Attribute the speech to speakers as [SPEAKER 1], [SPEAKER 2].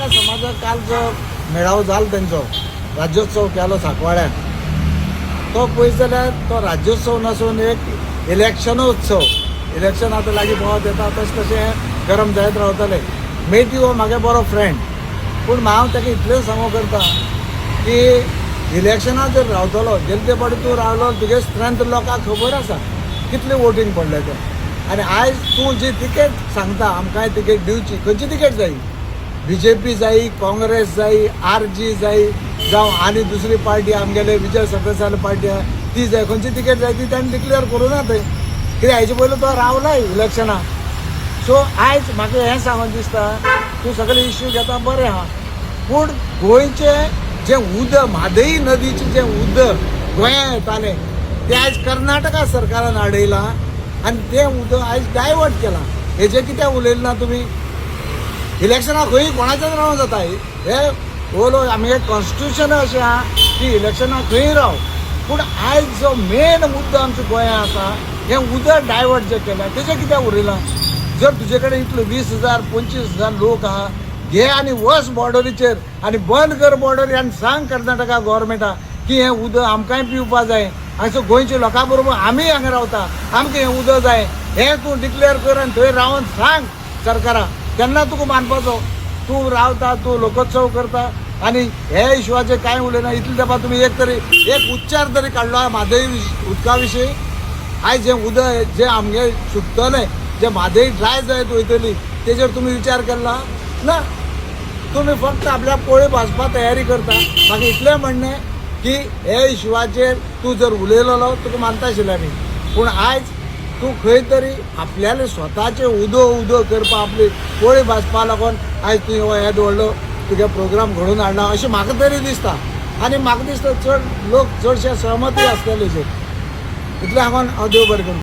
[SPEAKER 1] मराठा समाजाक काल जो मेळावो जालो तेंचो राज्योत्सव केलो सांकवाळ्यान, तो पळयत जाल्यार तो राज्योत्सव नासून एक इलेक्शनोत्सव. इलेक्शन आतां लागीं पावत येता तशें तशें गरम जायत रावतलें. मेटी हो म्हागे बरो फ्रेंड, पूण हांव ताका इतलें सांगूंक करता की इलेक्शनाक जर रावतलो, गेले ते फावटी तूं रावलो, तुगे स्ट्रेंथ लोकांक खबर आसा कितले वोटींग पडले ते. आनी आयज तूं जी तिकेट सांगता आमकांय तिकेट दिवची, खंयची तिकेट जायी? बीजेपी जायी, काँग्रेस जायी, आरजी जायी, जावं आनी दुसरी पार्टी आमगेले विजय सरदेसाय पार्टी आहा ती जाय, खंयची तिकेट जाय ती ताणें डिक्लेअर करूं ना थंय. कित्याक हेजे पयलू तो रावलाय इलेक्शनाक. सो आयज म्हाका हें सांगून दिसता, तूं सगळे इश्यू घेता बरें आहा, पूण गोंयचें जें उदक, म्हादई नदीचें जें उदक गोंयांत येतालें तें आयज कर्नाटका सरकारान आडयलां आनी तें उदक आयज डायवर्ट केलां. हेजें कित्याक उलयलें ना तुमी? इलेक्शनाक खंय कोणाच्यान रावूं जाता. हे ओलो आमगे कॉन्स्टिट्युशन अशें आहा की इलेक्शनाक खंय राव, पूण आयज जो मेन मुद्दो आमच्या गोंयांत आसा, हें उदक डायवर्ट जें केलां तेजें कित्याक उलयलां? जर तुजे कडेन इतलो 20,000 25,000 लोक आहा, घे आनी वच बॉर्डरीचेर आनी बंद कर बॉर्डरी आनी सांग कर्नाटका गोवोरमेंटाक की हें उदक आमकांय पिवपा जाय, हांगसर गोंयच्या लोकां बरोबर आमीय हांगा रावता, आमकां हें उदक जाय, हें तूं डिक्लेअर कर आनी थंय रावन सांग सरकाराक, तेन्ना तुका मानपाचो. तूं रावता, तूं लोकोत्सव करता आनी हे इश्यूचेर कांय उलयना. इतले तेंपार तुमी एक तरी एक उच्चार तरी काडलो म्हादय उदका विशीं? आयज जें उदक जें आमगे सुकतलें, जें म्हादय ड्राय जायत वयतली, तेजेर तुमी विचार केला ना. तुमी फक्त आपल्या पोळी भाजपा तयारी करता. म्हाका इतलें म्हणणें की हे इश्यूचेर तूं जर उलयलेलो तुका मानता आशिल्लें आमी, पूण आयज तूं खंय तरी आपल्याले स्वताचें उदो उदो करपा, आपली पोळी भाजपा लागून आयज तुवें हो येदो व्हडलो तुगे प्रोग्राम घडोवन हाडला अशें म्हाका तरी दिसता. आनी म्हाका दिसता चड लोक चडशे सहमती आसतले हेजेर. इतलें सांगून हांव देव बरें करूं.